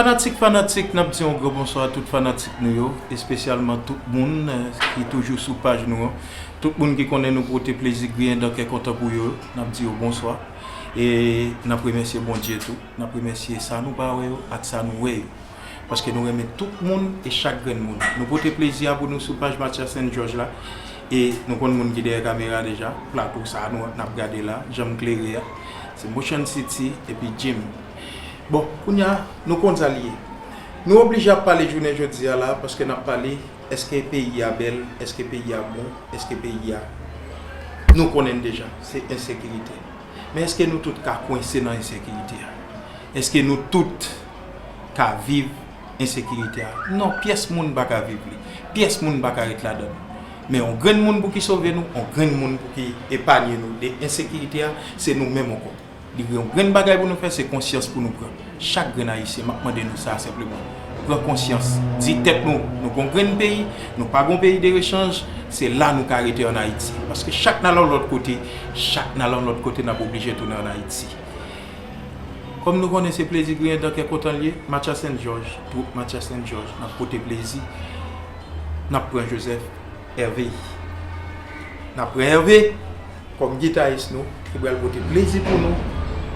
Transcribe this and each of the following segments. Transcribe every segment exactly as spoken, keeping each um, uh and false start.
Fanatik, fanatik, n ap di yon gran bonswa a tout fanatik nou yo, espesyalman tout moun eh, ki toujou sou paj nou an. Tout moun ki konnen nou pote plezi griyen dan kè kontan pou yo, n ap di yo bonswa. E n ap remèsye Bondye tou, n ap remèsye sa nou pa wè yo ak sa nou wè yo. Paske nou renmen tout moun e chak grenn moun. Nou pote plezi a pou nou sou paj Mathias and George la. E nou konn moun ki dèyè kamera deja. Plato sa a nou n ap gade la, jan m klere a. Se Motion City epi Jim. Bon, kounye a, nou konn sa l ye. Nou oblije ap pale jounen jodi a la, paske n ap pale, èske peyi a bèl, èske peyi a bon, èske peyi a. Nou konnen l deja, se ensekirite. Men èske nou tout ka kwense nan ensekirite a? Èske nou tout ka viv ensekirite a? Non, pyès moun pa ka viv li. Pyès moun pa ka ret ladan l. Men yon grenn moun pou ki sove nou, yon grenn moun pou ki epanye nou de ensekirite a, se nou menm ankò. Li gen yon grenn bagay pou nou fè, se konsyans pou nou pran. Chak grenn Ayisyen, m ap mande nou sa senpleman. Pran konsyans. Di tèt nou, nou gon grenn peyi, nou pa gon peyi de rechanj, se la nou ka rete ann Ayiti. Paske chak n al yon lòt kote, chak n al yon lòt kote, n ap oblije tounen ann Ayiti. Kòm nou konnen se plezi griyen dan kè kontan l ye, Mathias and George, twoup Mathias and George, n ap pote plezi, n ap pran Joseph Hervé. N ap pran Hervé kòm gitayis nou, ki pral pote plezi pou nou,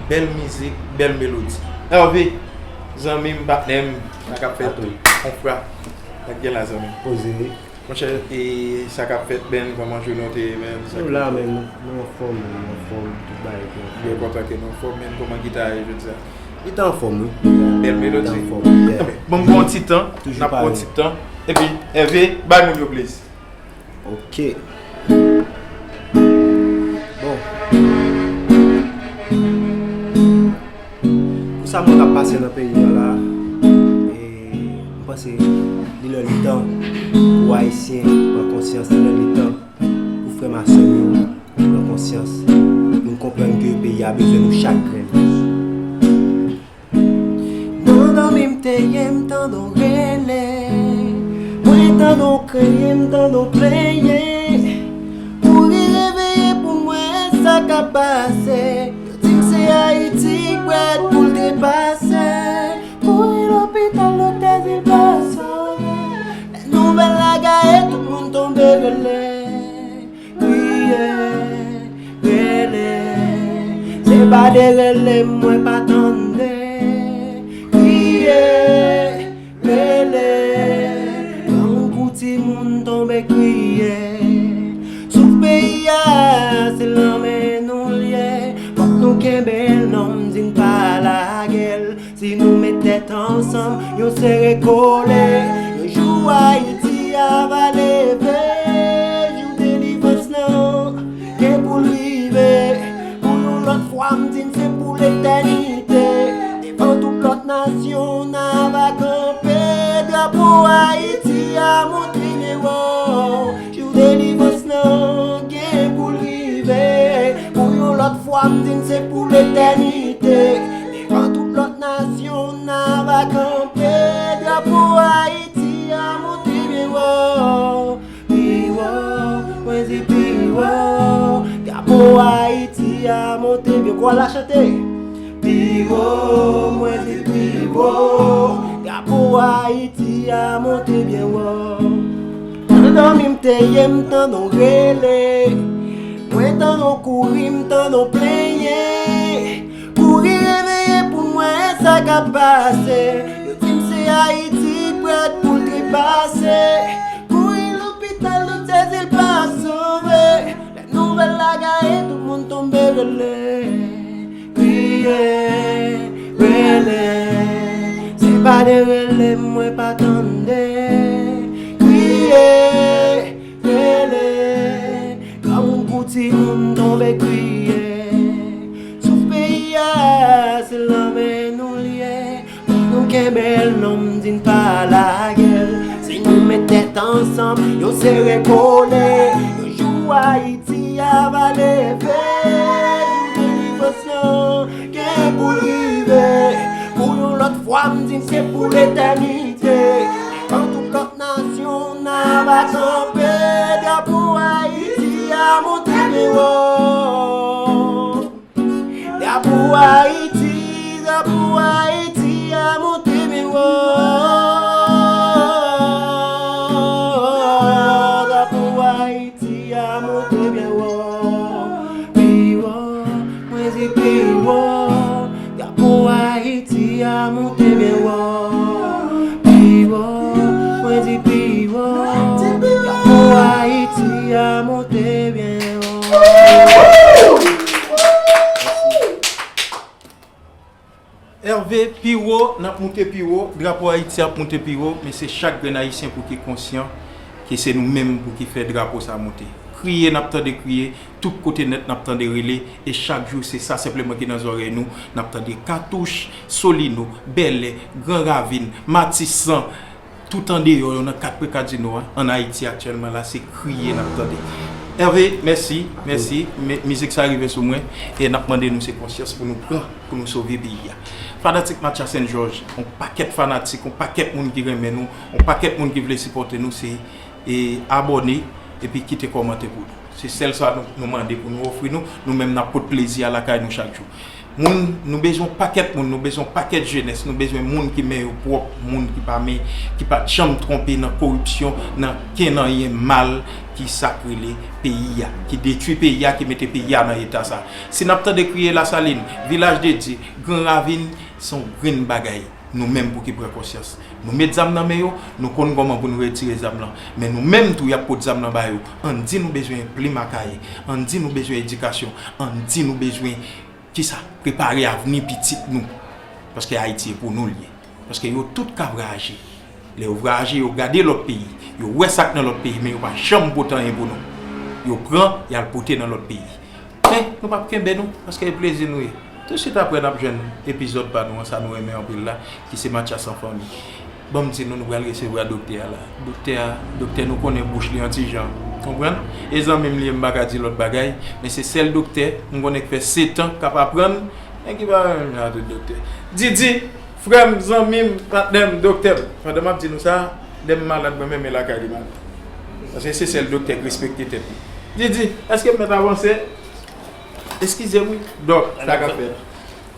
bèl mizik, bèl melodi. Hervé, zanmi m, patnè m, sa k ap fèt, konfra, sa k gen la, zanmi m? Poze wi. Monchè, e sa k ap fèt, Ben, kòman jounen w te ye, man? Sa Nou la, men nou, nou anfòm, nou anfòm, tout bagay te anfòm. Byen kontan ke nou anfòm, men kòman gita a ye jodi a? Li te anfòm, wi. Bèl melodi. Li te anfòm, yeah. Anben, ban m pran yon ti tan, Toujou n ap pran yon pare. Ti tan. Epi, Hervé, bay moun yo plezi. Ok. Bon. Pou sa moun k ap pase nan peyi a la, e, m panse li lè li tan pou Ayisyen pran konsyans, li lè li tan pou frè m ak sè m yo pran konsyans, pou n konprann ke peyi a bezwen nou chak grenn. Nan dòmi m te ye, m tande w rele. Mwen tande w kriye, m tande w plenyen. Kouri reveye pou m wè sa k ap pase. Yo di m se Ayiti k prèt pou l trepase. Kouri lopital, doktè di l pa sove. Lè nouvèl la gaye, tout moun tonbe rele. Kriye, rele. Se pa de rele mwen pa tande. Kriye, rele. Granmoun kou timoun tonbe kriye. Souf peyi a, se nan men nou l ye. Fòk nou kenbe l, non m di n pa lage l. Si nou met tèt ansanm, nou sere kole, yon jou Ayiti a va leve. Jou delivrans lan gen pou l rive. Pou yon lòt fwa, m di n se pou letènite. Devan tout lòt nasyon, n a va kanpe. Drapo Ayiti a monte byen wo. Jou delivrans lan gen pou l rive. Pou yon lòt fwa, m di n se pou letènite. Devan tout lòt nasyon, n a va kanpe. Drapo Ayiti a monte byen wo. Pi wo, mwen di pi wo. Drapo Ayiti a monte byen. Kwa la chante. Pi wo, mwen di pi wo. Drapo Ayiti a monte byen wo. Nan dòmi m te ye, m tande w rele. Mwen tande w kouri, m tande w plenyen. Kouri reveye pou m wè sa k ap pase. Yo di m se Ayiti k prèt pou l trepase. Kouri lopital, doktè di l pa sove. Lè nouvèl la gaye, tout moun tonbe rele. Kriye, rele. Se pa de rele mwen pa tande. Kriye, rele. Granmoun kou timoun tonbe kriye. Souf peyi a, se nan men nou l ye. Fòk nou kenbe l, non m di n pa lage l. Si nou met tèt ansanm, nou sere kole. Yon jou Ayiti a va leve. Jou delivrans lan gen pou l rive. Pou yon lòt fwa, m di n se pou letènite. Devan tout lòt nasyon, n a va kanpe. Drapo Ayiti a monte byen wo. Drapo Ayiti, drapo Ayiti a monte byen wo. A monte byen wo, pi wo, mwen di pi wo. Pou Ayiti a monte byen wo. Hervé, pi wo, n ap moute pi wo, drapo Ayiti ap moute pi wo, men se chak grenn Ayisyen pou ki konsyan ke se nou menm pou ki fè drapo sa moute. Kriye n ap tande kriye, tout kote nèt n ap tande rele, e chak jou se sa senpleman ki nan zòrèy nou, n ap tande Katouch, Solino, Bèlè, Gran Ravin, Matisan, tout andeyò yo nan kat prekadino a, ann Ayiti aktyèlman la, se kriye n ap tande. Hervé, mèsi, mèsi. Mi- mizik sa rive sou mwen, e n ap mande nou se konsyans pou nou pran, pou nou sove peyi a. Fanatik Matcha Sent Jòj, yon pakèt fanatik, yon pakèt moun ki renmen nou, yon pakèt moun ki vle sipòte nou, se e abòne, epi kite kòmantè pou nou. Se sèl sa nou, nou mande pou nou ofri nou, nou menm n ap pot plezi a lakay nou chak jou. Moun, nou bezwen pakèt moun, nou bezwen pakèt jenès, nou bezwen moun ki men yo pwòp, moun ki pa men, ki pa t janm twonpe nan koripsyon, nan ken anyen mal ki sa k rele peyi a, ki detwi peyi a, ki mete peyi a nan eta sa. Si n ap tande kriye Lasalin, Vilaj de Dye, Gran Ravin, se yon grenn bagay. Nou menm pou ki pran konsyans. Nou met zam nan men yo, nou konn kòman pou nou retire zam lan. Men nou menm tou y ap pot zam lan ba yo. Ann di nou bezwen plim a kaye. Ann di nou bezwen edikasyon. Ann di nou bezwen, kisa? Prepare avni pitit nou. Paske Ayiti e pou nou l ye. Paske yo tout ka vwayaje. Lè yo vwayaje, yo gade lòt peyi. Yo wè sa k nan lòt peyi, men yo pa janm pote anyen pou nou. Yo pran, y al pote nan lòt peyi. Men, nou p ap kenbe nou, paske e plezi nou ye. Tousuit apre, n ap jwenn epizòd pa nou an, sa nou renmen anpil la, ki se Matcha San Fanmi. Ban m di nou, nou pral resevwa doktè a la. Doktè a, doktè nou konnen bouch li yon ti jan. Konprann? E zanmi m li ye, m pa ka di lòt bagay, men se sèl doktè m konnen k fè setan k ap aprann, men ki pa menm jan ak tout doktè. Didi, frè m, zanmi m, patnè m, doktè m. Pandan m ap di nou sa, lè m malad, mwen menm, e lakay li m ale. Paske se sèl doktè k respekte tèt li. Didi, èske m mèt avanse? Eskize m wi, Dòk, sa k ap fèt?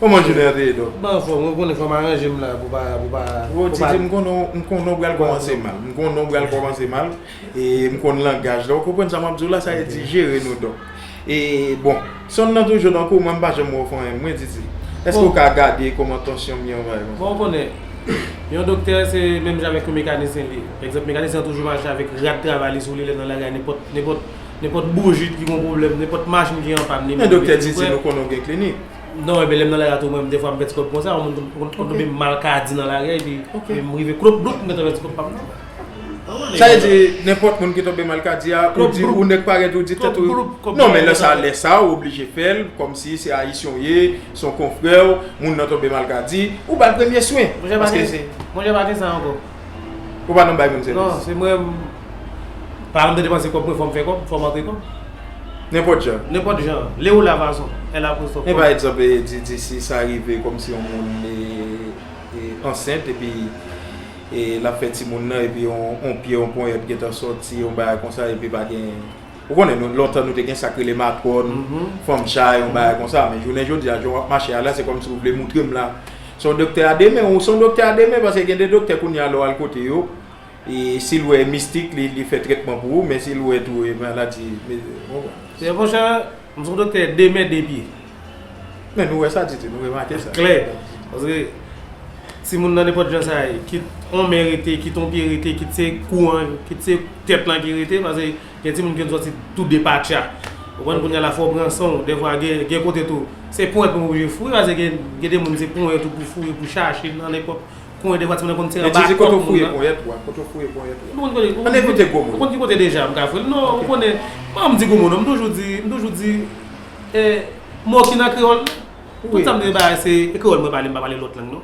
Kòman jounen an te ye, Dòk? M anfòm, ou konnen fò m aranje m la pou pa, pou pa, Wo, pou pa Didi, m konnen, m konnen w pral kòmanse mal. M konnen w pral kòmanse mal. E m konn langaj la. Ou konprann sa m ap di w la, sa vle di jere nou, Dòk. E, bon, sonn nan toujou nan kou, mwen m pa janm wè w fè anyen. Mwen, Didi, èske w ka gade kòman tansyon m ye yon bagay konsa? Bon, ou konnen, yon doktè se menm jan avèk yon mekanisyen li ye. Pa egzanp, mekanisyen an toujou mache avèk rad travay li sou li lè l nan lari a, nenpòt, nenpòt, nenpòt boujit ki gen yon pwoblèm, nenpòt machin ki an pàn, li menm li prè. Men doktè Didi, nou konnen w gen klinik. Non, ebyen, lè m nan lari a tou, mwen, defwa m pèdi kòb konsa, yon moun konn, konn, konn tonbe malkadi nan lari a, epi, epi m rive klop bloup, m gentan pèdi kòb pa m nan. Sa vle di, nenpòt moun ki tonbe malkadi a, ou di, ou nèk parèt, ou di tèt ou. Non, men lè sa, lè sa, ou oblije fè l, kòmsi se ayisyen w ye, se yon konfrè w, moun nan tonbe malkadi, ou ba l premye swen. Paske se. Monchè, pa gen sa ankò. Ou pa nan bay moun sèvis? Non, se mwen, m, pa janm tande panse kòb mwen, fò m fè kòb, fò m antre kòb. Nenpòt jan? Nenpòt jan. Leo Lavazon, L apostwòf. Men pa egzanp, e, di, di si sa rive kòmsi yon moun, e, e, ansent, epi, e, l ap fè timoun nan, epi yon, yon pye, yon ponyèt gentan sòti, yon bagay konsa, epi pa gen, ou konnen, nou, lontan nou te gen sa k rele matwòn, fanm chay, yon bagay konsa, men jounen jodi a, jan w ap mache a la, se kòmsi w vle moutre m la, se yon doktè a de men, ou se yon doktè a de men, paske gen de doktè kounye a, lè w al kote yo, e si l wè mistik, li, li fè trètman pou ou, men si l wè tou, e maladi, men, ou konprann. Monchè, m se yon doktè de men, de pye. Men nou wè sa, Didi, nou remake sa. Klè. Paske timoun nan nenpòt jan sa ye, kit on men rete, kit on pye rete, kit se kou an, kit se tèt lan ki rete, paske gen timoun ki konn sòti tou depatcha. Ou konprann, kounye a la fò w pran san w, dèfwa gen, gen kote tou. Se ponyèt pou m oblije fouye, paske gen, gen de moun se ponyèt ou pou fouye, pou chache nan nenpòt kwen, dèfwa timoun nan konn se anba kòt moun nan. Men Didi, kote w fouye ponyèt ou a? Kote w fouye ponyèt ou a? Ann evite gwo mo. Ou konn ki kote deja m ka fouye l? Non, ou konnen, mwen m di gwo mo non, m toujou di, m toujou di, eh, mo ki nan kreyòl. Tout sa m te bay se kreyòl mwen pale, m pa pale lòt lang non.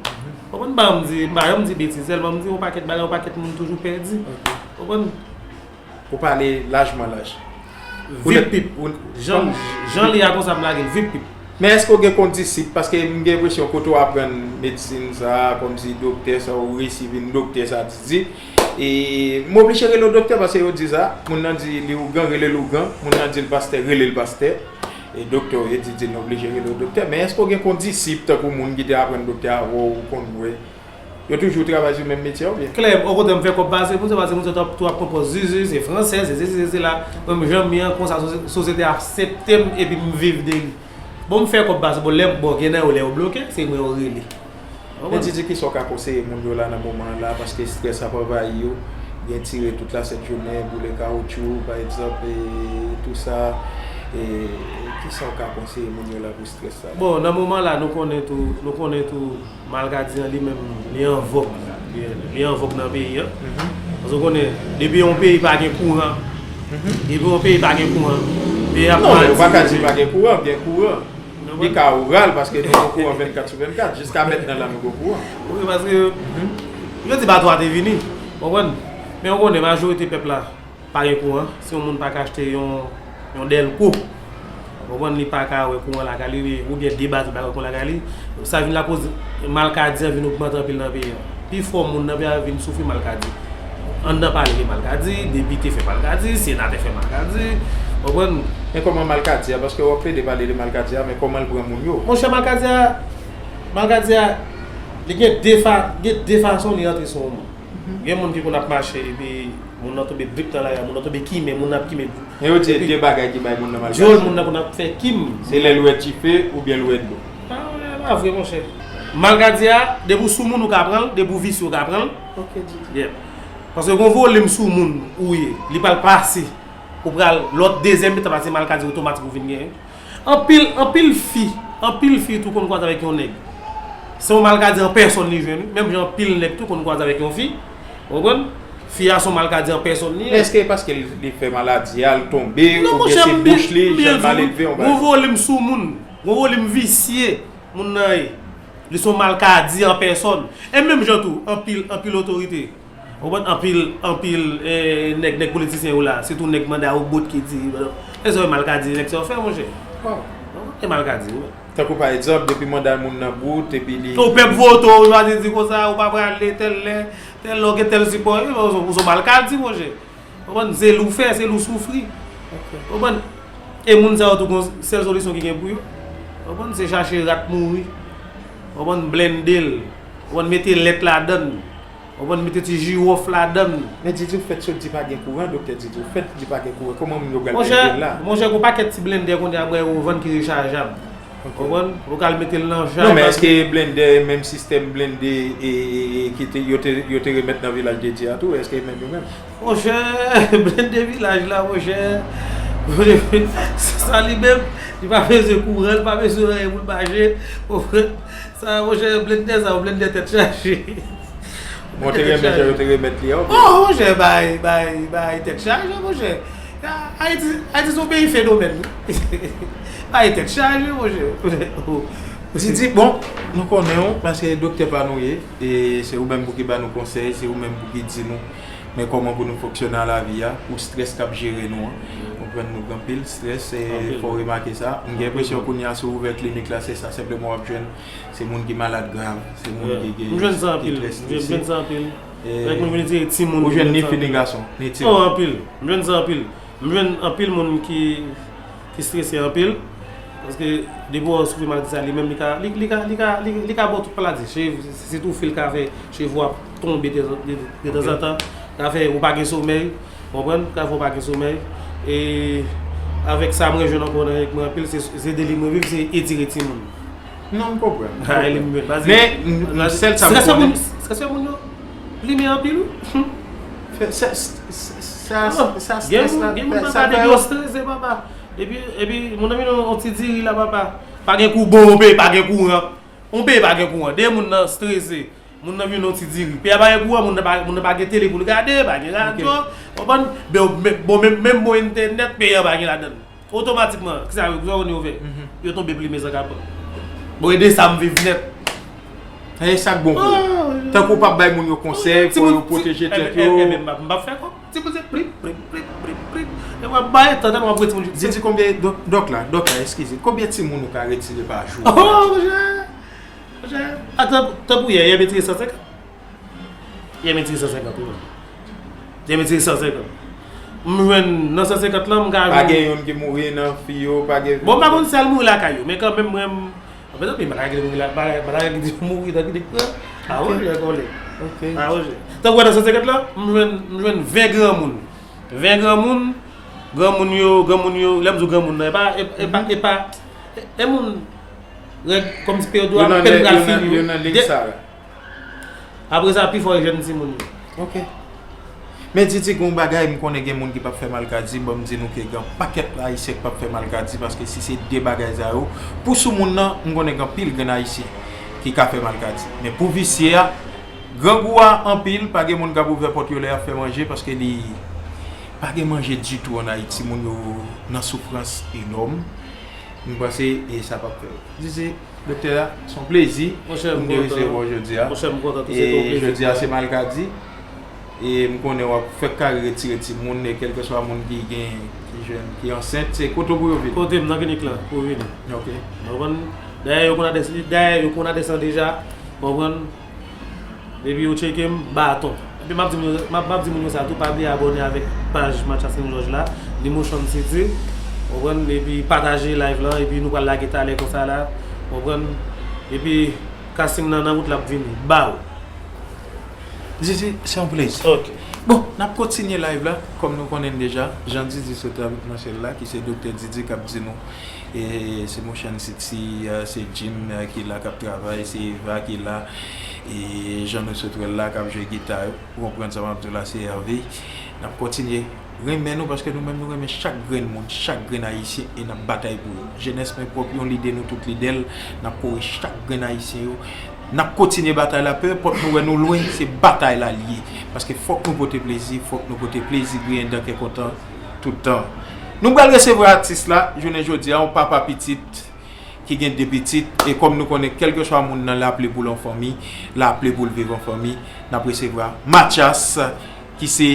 Ou konprann, m pa janm di, m pa janm di betiz, sèlman m di yon pakèt bagay, yon pakèt moun toujou pèdi. Ou konprann? Ou pale lajman laj. Vip pip. Jan, jan li a konsa m lage l, vip pip. Men èske w gen kondisip? Paske m gen enpresyon kote w aprann medsin sa, kòmsi doktè sa, ou resi vin doktè sa, Didi. E m oblije rele w doktè paske yo di sa. Moun nan di li ougan, rele l ougan. Moun nan di l pastè, rele l pastè. E doktè w ye, Didi, n oblije rele w doktè. Men èske w gen kondisip tankou moun ki te aprann doktè avè w, ou konn wè? Yo toujou travay sou menm metye a oubyen? Klè, okontrè, m fè kòb pase pou sa, paske moun sa t ap, tou ap pran pòz zuzu, se fransè, se sesi, se sela. Mwen, jan m ye an, konsa, sosyete a aksepte m, epi m viv de li. Bon, m fè kòb pase, bon, lè, bon, gen nan yo, lè yo bloke, se mwen yo rele. Men Didi, kisa w ka konseye moun yo la nan moman an la, paske estrès ap anvayi yo, gen tire tout la sent jounen, boule kawotchou, pa egzanp, e tou sa, e kisa w ka konseye moun yo la pou estrès sa? Bon, nan moman la, nou konnen tou, nou konnen tou, malkadi an li menm, li an vòg, li, li an vòg nan peyi an. Paske w konnen, depi yon peyi pa gen kouran, depi yon peyi pa gen kouran, peyi ap mal dirije. Non, men ou pa ka di pa gen kouran, gen kouran. Li ka oral, paske nou gen kouran vennkat sou vennkat, jiska mentnan la nou gen kouran. Wi, paske yo di bato a te vini, w konprann? Men w konnen majorite pèp la pa gen kouran. Si yon moun pa ka achte yon, yon dèlko, w konprann, li pa ka wè kouran lakay li, oubyen de baz li pa wè kouran lakay li, sa vin lakoz malkadi an vin ogmante anpil nan peyi an. Pifò moun nan peyi a vin soufri malkadi. Anndan pale de malkadi, depite fè malkadi, senatè fè malkadi, w konprann? Men kòman malkadi a, paske w ap plede pale de malkadi a, men kòman l pran moun yo? Monchè, malkadi a, malkadi a, li gen de fa, gen de fason li rantre sou yon moun. Gen moun ki konn ap mache, epi moun nan tonbe drip nan lari a, moun nan tonbe kimen, moun nan ap kimen. Men yo di de bagay ki bay moun nan malkadi. Dyòl moun nan konn ap fè kim. Se lè l wè dife oubyen l wè dlo. Ah, pa vre, monchè. Malkadi a, depi w sou moun, ou ka pran l, depi w visye, ou ka pran l. Ok, Didi. Yeah. Paske gon volim sou moun ou ye, li pral pase. Ou pral, lòt dezyèm mitan pase malkadi otomatik ou vin genyen. Anpil, anpil fi, anpil fi tou konn kwaze avèk yon nèg. Se yon malkadi an pèsòn li jwenn, wi. Menm jan anpil nèg tou konn kwaze avèk yon fi. Ou konprann? Fi a se yon malkadi an pèsòn li ye. Men èske e paske li, li fè maladi a, li tonbe, oubyen se bouch li, jan l mal elve, yon bagay? Gon volim sou moun, gon volim visye moun nan ye. Li se yon malkadi an pèsòn. E menm jan tou, anpil, anpil otorite. Ou konprann? Anpil, anpil, eh, nèg, nèg politisyen yo la, sitou nèg manda yo bout ki di, eh, sa yo malkadi, nèg sa yo fè, monchè. Bon. E malkadi, wi. Tankou pa egzanp, depi manda moun nan bout, epi li. Ou pèp vote w, ou chwazi di konsa, ou pa prale tèl lè, tèl lè, ou gen tèl sipò, e, ou, ou se malkadi, monchè. Ou konprann? Se li w fè, se li w soufri. Ok. Ou konprann? E moun sa yo tou gon sèl solisyon ki gen pou yo. Ou konprann? Se chache rat mouri. Ou konprann? Blende l. Ou konprann? Mete lèt ladan l. Ou konprann? Mete ti jiwòf ladan l. Men Didi, ou fèt sot di pa gen kouran, doktè Didi, ou fèt di pa gen kouran. Kòman moun yo pral blende l la? Monchè, gon pakèt ti blendè kounye a, mwen, yo vann ki rechajab. Ok. Ou konprann? Ou ka al mete l nan chay. Non, men èske blendè, menm sistèm blende e, e, e, ki te, yo te, yo te remèt nan Vilaj de Dye a tou, èske menm yo menm? Monchè, blende vilaj la, monchè. Sa li menm, li pa bezwen kouran, li pa bezwen anyen pou l mache. Ou konprann? Sa, monchè, blendè sa, blendè tèt chaje. Bon, te renmen jan yo te remèt li an, oubyen? Oh, monchè, bay, bay, bay tèt chaje, monchè. Ayiti, Ayiti se yon peyi fenomèn, wi. Bay tèt chaje, monchè. Didi, bon, nou konnen w, paske doktè pa nou ye, e se ou menm pou ki ba nou konsèy, se ou menm pou ki di nou, men kòman pou nou fonksyone a lavi a, pou strès k ap jere nou an. Ou konprann, nou gen anpil strès, e fò w remake sa. M gen enpresyon kounye a, si w ouvè klinik la, se sa senpleman w ap jwenn. Se moun ki malad grav, se moun ki gen strese. M jwenn sa anpil, m jwenn sa anpil. Avèk moun vin retire timoun. Ou jwenn ni fi ni gason, ni timoun. Oh, anpil. M jwenn sa anpil. M jwenn anpil moun ki, ki strese anpil. Paske depi w soufri maladi sa, li menm li ka, li, li ka, li ka, li, li ka ba w tout maladi. Sitou fi l ka fè cheve w ap tonbe de, de, de tanzantan. Ka fè ou pa gen somèy. Konprann? Ka fè w pa gen somèy. E avèk sa, mwen jwenn ankò nan règ mwen anpil, se, se de li mwen viv, se etire timoun. Non, m konprann. Ha, e li m jwenn. Men, m, sèl sa m konnen. Strès moun, strès moun yo plimen anpil, wi. Sa, sa, sa, sa, strès la, gen moun, gen moun, papa, depi yo strese, papa. Epi, epi, moun nan vin yon ti diri la, papa. Pa gen kou bon, on peyi pa gen kouran. On peyi pa gen kouran. De moun nan strese. Moun nan vin yon ti diri. Peyi a pa gen kouran, moun nan pa, moun nan pa gen tele pou l gade, pa gen radyo. Konprann? Bon, men, bon, menm, menm bon entènèt, peyi a pa gen ladan l. Otomatikman, kisa yo, kisa yo konn yo fè? Yo tonbe plimen san kapon. Bon, e de sa m viv nèt. E sa k bon pou ou. Tankou w p ap bay moun yo konsèy, fò yo pwoteje tèt yo. Ebyen, m p ap, m p ap fè kòb. Ti moun se plip, plip, plip, plip, plip. E w ap bay, tantan w ap retire moun. Didi, konbyen, dòk, dòk la, dòk la, eskize. Konbyen timoun ou ka retire pa jou? Oh, monchè. Monchè, a, tan, tankou yè, yè m retire san senkant. Yè m retire san senkant, wi. Yè m retire san senkant. M jwenn nan san senkant lan, m ka jwenn. Pa gen youn ki mouri nan fi yo, pa gen. Bon, m pa konn si al mouri lakay yo, men kanmenm, mwen, m, anfen, tanpri, m pa ka kite mouri la, m pa, m pa ka kite mouri tankou nèg pran. A, wi, jè kòlè. Ok. A, wi, jè. Tankou nan san senkant lan, m jwenn, m jwenn ven granmoun. Ven granmoun, granmoun yo, granmoun yo, lè m di w granmoun nan, e pa, e, e pa, e pa, e, e moun, règ, kòmsi peryòd yo apèn pral fini, wi. Yo nan liy sa. Apre sa, pi fò e jèn timoun yo. Ok. Men Didi, gen yon bagay, m konnen gen moun ki p ap fè mal ka di, ban m di nou ke gen pakèt Ayisyen ki p ap fè mal ka di, paske si se de bagay sa yo, pou sou moun nan, m konnen gen anpil grenn Ayisyen ki ka fè mal ka di. Men pou visye a, grangou a anpil, pa gen moun k ap ouvè pòt yo lè y ap fè manje, paske li pa gen manje ditou ann Ayiti, moun yo nan soufrans enòm. M panse e sa p ap fè. Didi, Doktè a, se yon plezi pou m te resevwa w jodi a. Monchè, m kontan tou, se tou yon plezi. E jodi a, se malkadi. E m konnen w ap fè kare retire timoun, e kèlkeswa moun ki gen, ki jèn, ki ansent, se kote w pou yo vin. Kote m nan klinik la, pou vini. Ok. Ou konprann? Dayè, yo konn adrès, dayè, yo konn adrès lan deja. Ou konprann? Epi yo tcheke m, baton. Epi m ap di moun yo, m ap, m ap di moun yo sa tou, pa bliye abòne avèk paj Mathias King George la, ni Motion City, w konprann, epi pataje live lan, epi nou pral lage talè konsa la, w konprann, epi casting nan nan wout l ap vini, baw. Didi, se yon plezi. Ok. Bon, n ap kontinye live la, kòm nou konnen l deja, Jean Didi sot avèk nan syèl la, ki se Doktè Didi k ap di nou E se Motion City, se Jim ki la k ap travay, se Eva ki la, e Jeannot Sotrel la k ap jwe gita yo. Ou konprann sa m ap di w la, se Hervé. N ap kontinye renmen nou paske nou menm nou renmen chak grenn moun, chak grenn Ayisyen e n ap batay pou yo. Jenès mwen pwòp, yon lide nou tout lide l, n ap kore chak grenn Ayisyen yo. N ap kontinye batay la, penenpòt nou wè nou lwen, se batay la l ye. Paske fòk nou pote plezi, fòk nou pote plezi, griyen dan kè kontan. Tout tan. Nou pral resevwa atis la jounen jodi a, yon papa pitit ki gen de pitit, e kòm nou konnen kèlkeswa moun nan l aple pou l an fanmi, l aple pou l viv an fanmi, n ap resevwa Mathias ki se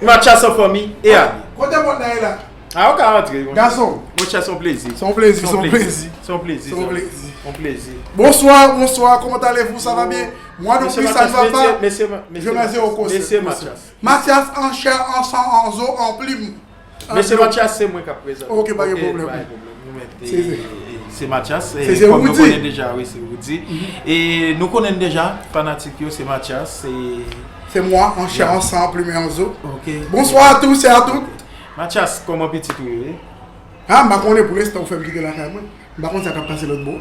Mathias an fanmi e a. Kote mòn nan ye la? A, ou ka rantre. Gason. Monchè, se yon plezi. Se yon plezi, se yon plezi. Se yon plezi. Se yon plezi. Yon plezi. Bonsoir, bonsoir, comment allez-vous, ça va bien? Moi, depuis ça ne va pas, je vais au conseil. Mesye Mathias. Mathias an chè, an san, an zo, an plim. Mesye Mathias, se mwen k ap prezante. Ok, pa gen pwoblèm. Pa gen pwoblèm. Nou mete, se Mathias, e kòm nou konnen deja, wi, se Roody. E nou konnen deja, fanatik yo, se Mathias, se... Se mwa, an chè, an san, an plim e an zo. Ok. Bonsoir à tous et à toutes. Mathias, kòman pitit ou ye? A, m pa konnen pou lenstan, ou fè m kite lakay mwen. M pa konn sa k ap pase lòt bò.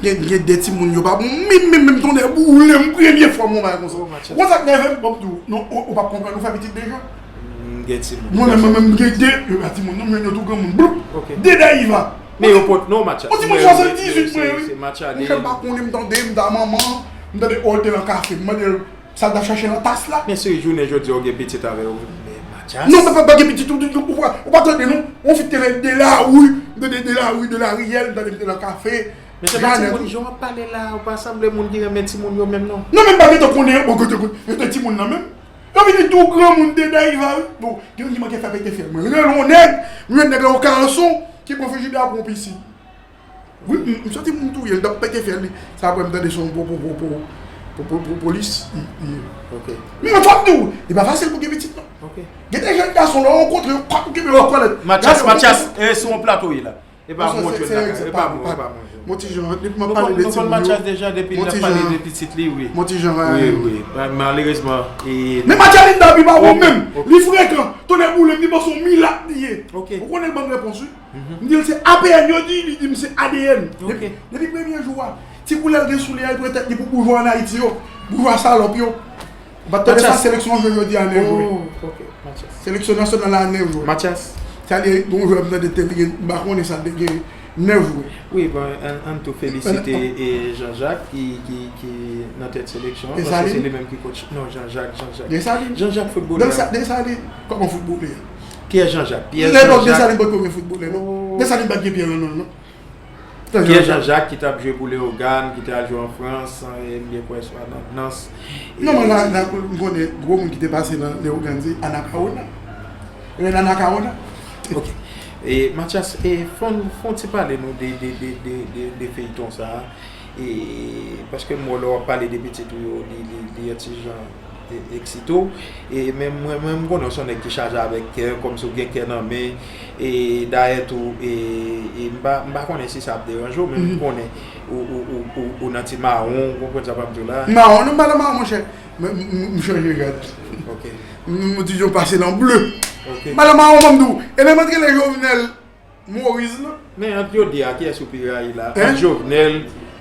Gen, gen de timoun yo pa bon menm, menm, menm tonnè boule m premye fwa m wè yon bagay konsa. Ou konn sa k nève m? Bon, m di w, non, ou, ou p ap konprann, ou fè pitit deja. M gen timoun. Mwen menm, mwen menm, m gen de, yo pa timoun, non, m jwenn yo tou granmoun. Bloup! De Dayiva! Men yo pot non, Mathias. Yon timoun swasanndizuit mwen, wi. Monchè, m pa konnen, m tande, m ta manman, m tande, o, l te nan kafe, m mande l, Sa l t ap chache nan tas la? Men si jounen jodi a w gen pitit avè w, men Mathias. Non, pa, pa, pa gen pitit, ou, ou, ou, ou pa tande non. Yon fi te rele Delari, de, de, Delari, Delariyèl, m tande m te nan kafe. Men se pa timoun, jan w ap pale la, ou pa sanble moun ki renmen timoun yo menm non. Non, men m pa gentan konnen, bon, kote, kote, kote timoun nan menm. Yo vini tou granmoun de Dayiva, wi. Bon, gen youn ki manke fè pete fyèl mwen. Rele yon nèg, m jwenn nèg la yon kalson, ki pran frijidè a pou yon pisin. Wi, m, m santi m touye l, t ap pete fyèl li. Sa apre m tande se yon po, po, po, po, po, po, po, polis li, li ye. Ok. Men fò m di w, li pa fasil pou gen pitit non. Ok. Gen de jèn gason lè w rankontre yo, kwak ou kenbe yo kòlèt. Mathias, Mathias, e sou yon plato w ye la. E pa mwen w jwenn lakay, e pa mwen, e pa mwen w jwenn. Mon ti jan, depi m ap pale de timoun yo. Nou konn Mathias deja, depi l ap pale de pitit li, wi. Mon ti jan, wi, wi. Malerezman, e... Men Mathias Linda pi pa bon menm. Li frekan, tonnè boule m, li panse yon milat li ye. Ok. Ou konnen l ban m repons, wi. M di l se A P N yo di, li di m se A D N. Depi, depi premye jou a, ti koulè l gen sou li a, li pran tèt li pou boujwa ann Ayiti yo, boujwa salòp yo. Ou pa t tande sa seleksyon jwe jodi a nèf jwe. Seleksyon nasyonal la nèf jwe. Sa li gen yon jwè m tande te li gen, m pa konnen sa te gen nèf jwe. Wi, bon, ann, ann tou felisite e Jean Jacques ki, ki, ki nan tèt seleksyon an, paske se li menm ki coach. Non, Jean Jacques, Jean Jacques. Desalin. Jean Jacques foutbolè. Desalin, kòman foutbolè? Pierre Jean Jacques. Pierre Jean Jacques. Lepòk Desalin potko gen foutbolè non. Desalin pa t gen Pierre nan non. Pierre Jean Jacques ki t ap jwe pou Leyogàn, ki te al jwe an Frans, e m byen kwè swa nan Nans. Non, men la, la, m konnen gwo moun ki te pase nan Leyogàn se Anacaona. Renana Caona. Ok. E Mathias, e fon, fon ti pale nou de, de, de, de, de, de feyton sa a. E, paske m wè lè w ap pale de pitit ou yo, li, li, li yon ti jan e, eksite w. E, men mwen, mwen, m konnen w se yon nèg ki chaje avèk kè, kòmsi w gen kè nan men. E, dayè tou, e, e, m pa, m pa konnen si sa ap deranje w, men m konnen ou, ou, ou, ou, ou nan ti mawon, ou konprann sa m ap di w la. Mawon, non, m pa nan mawon, monchè. M, m, m, m chanje rad. Ok. M, m, m di yo pase nan ble. Ok. M pa nan mawon, ban m di w. E lè m antre lè Jovenel Moïse la. Men ant yo de a, kiyès ou pi rayi la? Ant Jovenel,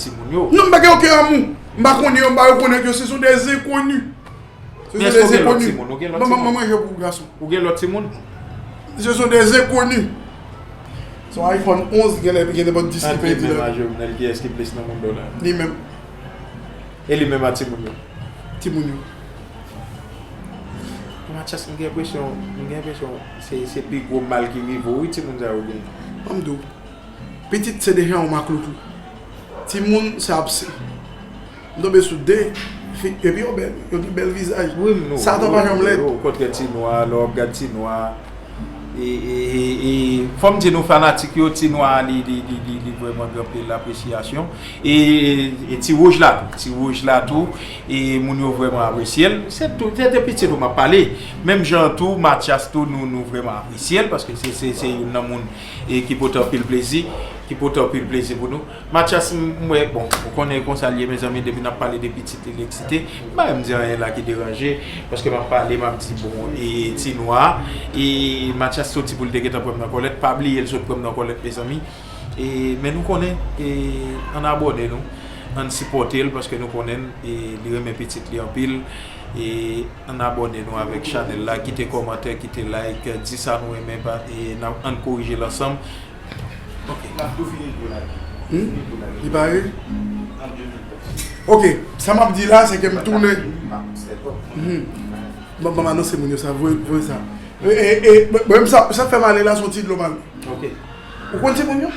timoun yo. Non, m pa gen okenn amou. M pa konnen yo, m pa rekonèt yo, se son de zenkoni. Se son de zenkoni. Ban mwen manje pou gason. Ou gen lòt timoun? Se son de zenkoni. Se yon iPhone onz, gen lè gen nenpòt dis ki pèdi la. Ant li menm a Jovenel, kiyès ki plis nan mond la? Li menm. E li menm a timoun yo? Timoun yo. Mathias, m gen enpresyon, m gen enpresyon se, se pi gwo mal ki rive w, wi, timoun sa yo genyen. Ban m di w, pitit se deja yon maklouklou. Timoun se abse. M tonbe sou de fi, epi yo bèl, yo gen bèl vizaj. Wi, m nou. Satan pa janm lèd. Okontrè, ti nwa, lè w ap gad ti nwa, e, e, e, e, fò m di nou fanatik yo, ti nwa, li, li, li, li, li vrèman gen anpil apresyasyon. E, e ti wouj la tou, ti wouj la tou, e moun yo vrèman apresye l. Se tou, se de pitit ou m ap pale. Menm jan tou, Mathias tou, nou, nou vrèman apresye l, paske se, se, se youn nan moun, e ki pote anpil plezi, ki pote anpil plezi pou nou. Mathias, m, m wè, bon, ou konnen konsa l ye, mezanmi, depi n ap pale de pitit, li eksite. M pa menm di anyen la ki deranje, paske m ap pale, m ap di, bon, e ti nwa, e Mathias soti pou l te gentan pran m nan kòlèt, pa bliye l sot pran m nan kòlèt, mezanmi. E, men nou konnen, e, ann abòne nou, ann sipòte l, paske nou konnen l, e, li renmen pitit li anpil. E, ann abòne nou avèk chanèl la, kite kòmantè, kite like, di sa nou renmen, pa, e, n ap, ann korije l ansanm. Ok. Hmm? Li pare? Ok, sa m ap di la, se ke m tounen. Hmm. Bon, bon, anonse moun yo sa, voye, voye sa. E, e, e, bon, bon, sa, sa fè m ale la, se yon ti dlo m ale. Ok. Ou konn timoun yo?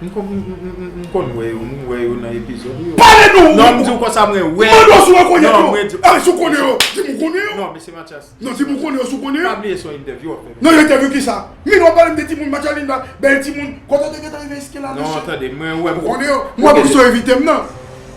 M konn, m, m, m, m, m konn wè yo, m wè yo nan epizòd yo. Pale nou! Non, m di w konsa, mwen wè. Mwen di w si w konnen yo. Non, mwen di w. Ah, si w konnen yo, di m ou konnen yo. Non, mesye Mathias. Non, di m ou konnen yo, si w konnen yo. Pa bliye se yon entèvyou w ap fè. Non, entèvyou ki sa? Men w ap pale m de timoun, Mathias Linda, bèl timoun. Kote w te gentan rive jiske la, mesye? Non, tande, mwen wè. Ou konnen yo? M wè poukisa w envite m nan.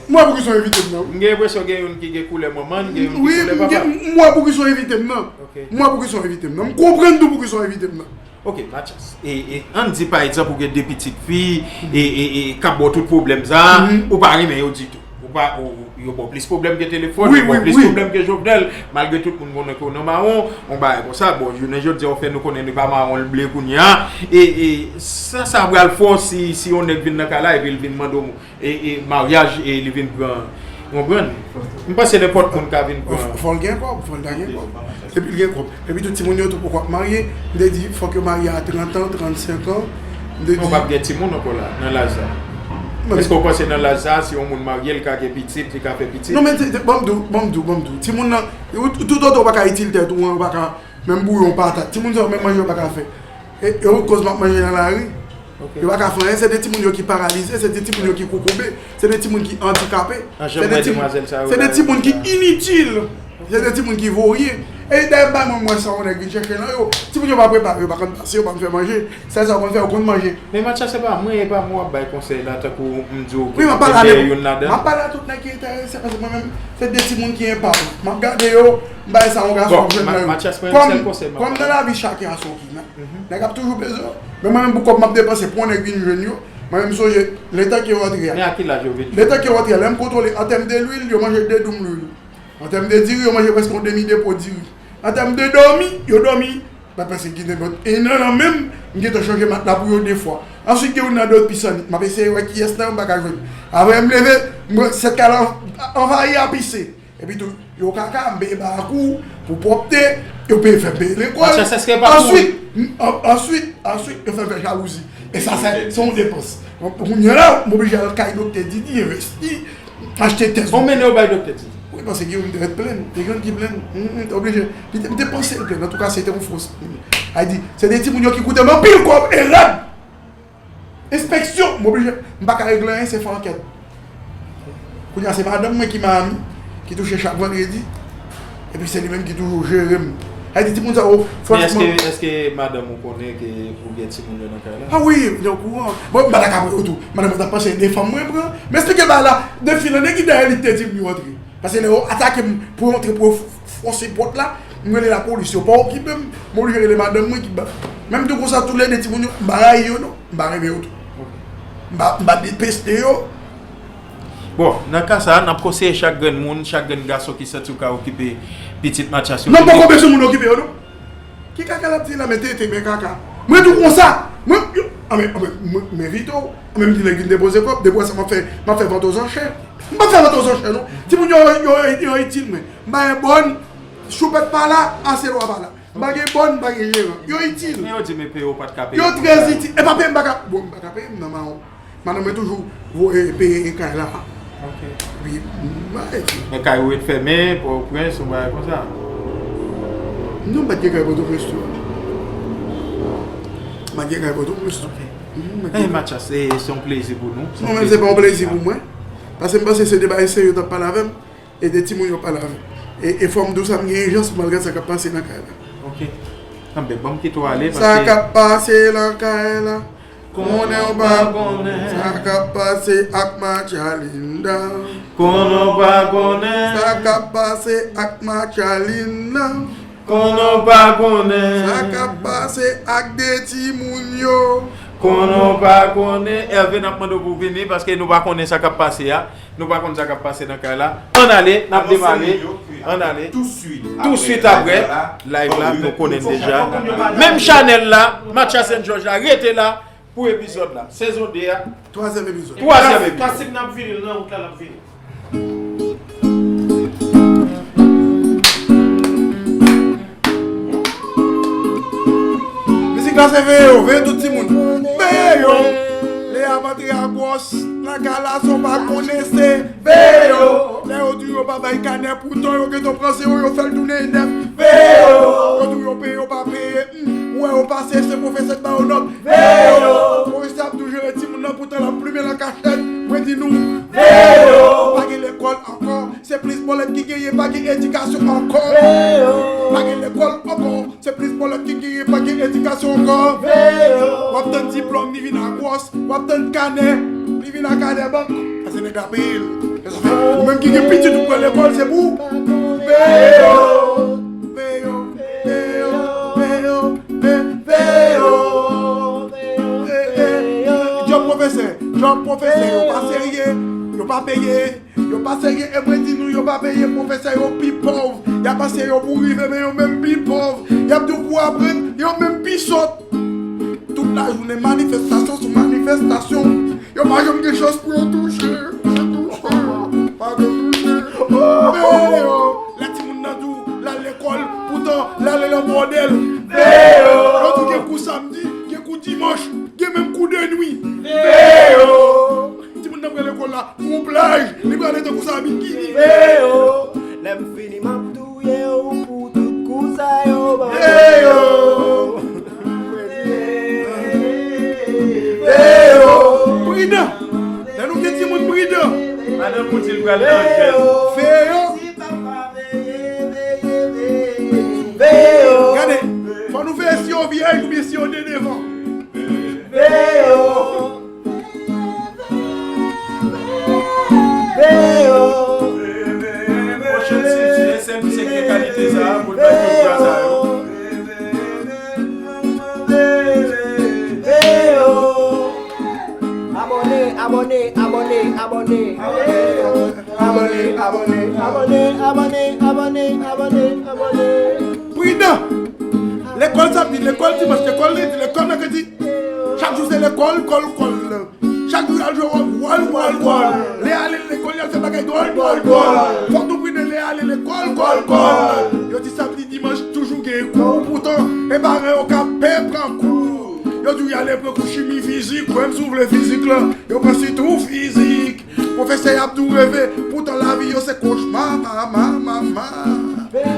M wè poukisa w envite m nan. M gen enpresyon gen youn ki gen koulè manman l, gen youn ki koulè papa l. Wi, m gen, m wè poukisa w envite m nan. Ok. M wè poukisa w envite m nan. M konprann tou poukisa w envite m nan. Ok, Mathias. E, e, ann di, pa egzanp, ou gen de pitit fi, e, e, e, k ap ba w tout pwoblèm sa, ou pa renmen yo ditou. Ou pa, ou, ou, yo ba w plis pwoblèm ke telefòn, yo ba w plis pwoblèm ke Jovenel, malgre tout moun konnen ke w nan mawon, yon bagay konsa. Bon, jounen jodi a, ou fè nou konnen li pa mawon, li ble kounye a. E, e, sa, sa pral fè w si, si yon nèg vin nan kay la, epi l vin mande w e, e maryaj, e li vin pran, w konprann? M panse nenpòt moun ka vin pran. Fò l gen kòb, fò l ta gen kòb. Epi l gen kòb. Epi tout timoun yo tou poko ap marye. M te di, fòk yo marye a trant an, trannsenk an. M te di. Non, p ap gen timoun ankò la, nan laj sa. Èske w panse nan laj sa, si yon moun marye, l ka gen pitit, li ka fè pitit? Non, men, te, te, ban m di w, ban m di w, ban m di w. Timoun nan, ou, tout otan w pa ka itil tèt ou an, ou pa ka menm bouyon patat. Timoun sa yo, menm manje yo pa ka fè. E, e yon koz m ap manje nan lari. Ok. Yo pa ka fè anyen, se de timoun yo ki paralize, se de timoun yo ki kokobe, se de timoun ki andikape, se de timoun, se de timoun ki initil, se de timoun ki vorye. E dayè bay mwen, mwen sa yon nèg vin chèche nan yo. Timoun yo pa prepare, yo pa konn pase, yo pa konn fè manje. Sèl sa yo konn fè, yo konn manje. Men Matya, se pa mwen, e pa mwen w ap bay konsèy la, tankou m di w wi, m ap pale a nenpòt moun, m ap pale a tout nèg ki enterese, paske mwen menm, se de timoun ki enpa m. M ap gade yo, m bay sa yon gason ap jwenn nan yo. Kòm nan lavi, chaken a son ki nan. Nèg ap toujou bezwen w. Men mwen menm, pou kòb m ap depanse pou yon nèg vin jwenn yo, mwen menm, m sonje letan ke yo antre a. Men a ki laj yo vin jwenn? Letan ke yo antre a, lè m kontwole, an tèm de lwil, yo manje de doum lwil. An tèm de diri, yo manje prèske yon demi depo diri. An tèm de dòmi, yo dòmi, m pa t panse gen nenpòt. E nan nan menm, m gentan chanje matla pou yo de fwa. Answit, gen youn nan de yo t pi san nèt. M ap eseye wè kiyès nan yo m pa ka jwenn. Apre m leve, m wè sèt kay la anvayi a pise. Epi tou, yo kaka, m peye barakou pou pwòpte, yo peye fè m peye lekòl. Answit, answit, answit, yo fè m fè jalouzi. E sa, se yon depans. Kounye a la, m oblije al kay doktè Didi, envesti. Achte tès. Bon, men yo bay doktè ti. Wi, paske gen youn ki rete plenn. Gen youn ki plenn. Hum, hum, te oblije. Li te, li te panse l plenn. Antouka, se te yon fos. Ay di, se de timoun yo ki koute m anpil kòb e rad. Enspeksyon, m oblije. M pa ka regle anyen, se fè ankèt. Kounye a, se madanm mwen ki manmi, ki touche chak vandredi. Epi se li menm ki toujou jere m. Sa vle di timoun sa yo, fransman. Men èske, èske madanm ou konnen ke ou gen timoun yo nan kay la? A wi, li okouran. Bon, m pa ta ka pran yo tou. Madanm mwen ta panse de fanm mwen pran. M eksplike bagay la, de fil an egil dayè li te di m yo antre. Paske lè yo atake m pou yo antre, pou yo fòse pòt la, m rele lapolis. Yo pa okipe m, m oblije rele madanm mwen ki ba. Menm tou konsa, toulède timoun yo, m pa rayi yo non. M pa renmen yo tou. M pa, m pa depeste yo. Bon, nan ka sa a, n ap konseye chak grenn moun, chak grenn gason ki santi w ka okipe pitit Matyas yo. Non, m poko bezwen moun okipe yo, non. Ki kaka l ap di la, men tete, men kaka. Mwen tou konsa. Mwen, yo, anben, anben, mwen, mwen envite w. Anben, m di nèg vin depoze kòb, depi sa m ap fè, m ap fè vant oz anchè. M p ap fè vant oz anchè, non. Timoun yo, yo, yo itil mwen. M pa gen bòn, choupèt pa la, aselwa pa la. M pa gen bòn, m pa gen jeran. Yo itil. Men yo di men peye w pa t ka peye. Yo trè itil. E pa peye m pa ka. Bon, m pa ka peye m nan mawon. Madanm mwen toujou voye peye kay la. Ok. Epi, m pa rete. Men kay ou ret fèmen, Pòtoprens, yon bagay konsa. Non, m pa t gen kay Pòtoprens tou. M pa t gen kay Pòtoprens tou. Ok. Hey, Matyas, se, se yon plezi pou nou. Non, men se pa yon plezi pou mwen. Paske m panse se de bagay serye yo t ap pale avè m. E de timoun yo pale avè m. E, e fò m di w sa, m gen ijans malgre sa k ap pase nan kay la. Ok. Anben, ban m kite w ale, paske. Sa k ap pase nan kay la? Konnen w pa konnen. Sa k ap pase ak Matyalinda? Konnen w pa konnen. Sa k ap pase ak Matyalinda? Konnen w pa konnen. Sa k ap pase ak de timoun yo? Konnen w pa konnen. Hervé, n ap mande w pou w vini, paske nou pa konnen sa k ap pase a. Nou pa konn sa k ap pase nan kay la. Ann ale, n ap demare. Ann ale. Touswit apre live la, nou konnen l deja. Menm chanèl la, Mathias and George la, rete la pou epizòd la. Sezon de a. Twazyèm epizòd. Twazyèm epizòd. Kasim nan ap vini, l nan wout la, l ap vini. Mizik la se veye yo, veye tout timoun. Veye yo. Lè y ap antre a gwòs nan kay la, san w pa konnen se veye yo. Lè yo di yo pa bay kanè, poutan yo gentan pran zewo, yo fè l tounen nèf. Veye yo. Yo di yo peye, yo pa peye. Hmm, ou wè yo pase, se pwofesè k ba yo nòt. Veye yo. Pwofesè ap toujou jere timoun nan, poutan l ap plimen l an kachèt. Mwen di nou, veye yo. Pa gen lekòl ankò. Se plis bòlèt ki genyen, pa gen edikasyon ankò. Pa gen lekòl ankò. Se plis bòlèt ki genyen, pa gen edikasyon ankò. W ap tann diplòm, li vin a gwòs. W ap tann kanè, li vin a kanè bank. Paske nèg la peye l. Ou menm ki gen pitit ou pral lekòl, se pou ou. Veye yo. Veye yo. Veye yo. Veye yo. Veye yo. Veye yo. Djòb pwofesè. Djòb pwofesè. Yo pa serye. Yo pa peye. Yo pa serye e mwen di nou yo pa peye pwofesè yo pi pòv. Y ap anseye yo pou rive men yo menm pi pòv. Y ap di w pou aprann, yo menm pi sòt. Tout lajounen manifestasyon sou manifestasyon. Yo pa janm gen chans pou yo touche. Touche, touche. Pa gen touche. Veye yo. Lè timoun nan di w l al lekòl, poutan l ale nan bòdèl. Veye yo. Yo di w gen kou samdi, gen kou dimanch, gen menm kou de nwi. Veye yo. Timoun nan pral lekòl la, yon plaj, li prale tankou sa bikini. Veye yo. Lè m fini, m ap touye w pou tout kou sa yo ban m. Veye yo. Veye yo. Pridan. Lè nou gen timoun pridan. Madanm ou di l pral nan jèl. Veye yo. Veye yo. Si papa veye, veye, veye. Yo vyèj oubyen si yo de devan. Veye yo. Veye yo. Pwochèn sezi, S M P se gen kalite sa a, pou l bay tout bra sa yo. Veye yo. Abòne, abòne, abòne, abòne, abòne. Abòne, abòne, abòne, abòne, abòne, abòne, abòne. Pridan! Lekòl samdi, lekòl dimanch, lekòl lendi, lekòl mèkredi. Chak jou se lekòl, kòl, kòl. Chak jou y al jwe wòl, wòl, wòl, wòl. Lè y ale lekòl, y al fè bagay dwòl, dwòl, dwòl. Fòk nou pridan lè y ale lekòl, kòl, kòl. Yo di samdi, dimanch, toujou gen kou. Poutan, e paran yo k ap pè pran kou. Yo di w y ale pran kou chimi fizik, kwè m si w vle fizik lan. Yo pran sitou fizik. Pwofesè y ap tou reve, poutan lavi yo se kochma, ma, ma, ma, ma.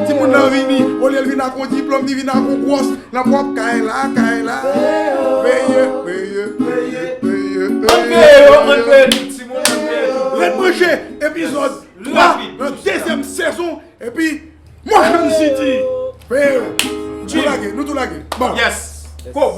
Timoun nan vini, olye l vin ak yon diplòm, li vin ak yon gwòs, nan pwòp kay la, kay la. Veye, veye, veye, veye, veye. Ann veye yo, ann veye tout timoun, ann veye tout. Ret branche, epizòd twa, nan dezyèm sezon, epi Motion City. Veye yo. Nou tou lage, nou tou lage. Bon. Yes. Go.